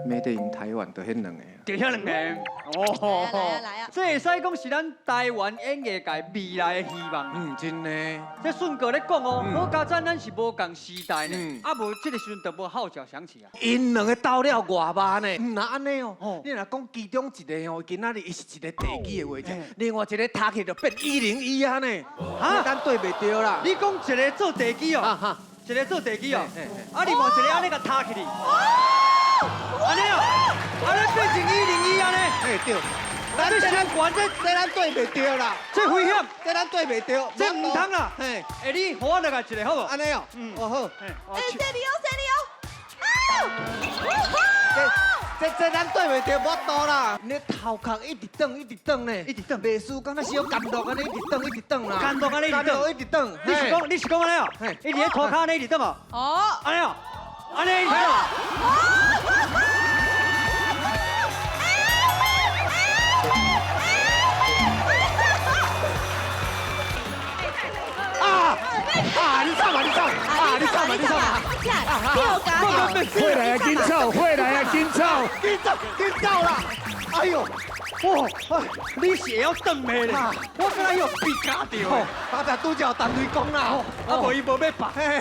Made in 台灣就彼兩个。就遐兩個。哦，來啊來啊！這會使講是咱台灣演藝界未來的希望。嗯，真的。這順哥咧講哦，好佳哉咱是無仝時代呢，啊無這个時陣就無號角響起啊。𪜶兩个鬥了外峇呢，毋若按呢哦，你若講其中一个哦，今仔日伊是一个地基的話者，另外一个踢去就變101啊呢，哈，咱對袂著啦。你講一个做地基哦，一个做地基哦，啊另外一个按呢共踢起去，按呢哦，按呢變成101按呢。嘿對。這相關這這咱對袂著啦，這危險，這咱對袂著，這毋通啦。嘿，欸，你予我來一个好無？按呢哦，嗯，哦好。欸，這裡哦，這裡哦。這咱對袂著，無多啦。你頭殼一直轉，一直轉呢，一直轉。袂輸，敢若小甘露按呢，一直轉，一直轉啦。甘露按呢一直轉，一直轉。你是講按呢哦？伊佇咧塗跤按呢一直轉哦。哦。按呢哦，按呢一直轉。啊！你走嘛，你走！啊！你走嘛，你走嘛！回來啊，緊走！回來啊，緊走！緊走，緊走啦！哎呦，哇！你是會曉轉的咧？我敢若予逼夾著，剛才拄才有陳雷公啦，啊無伊無欲拍。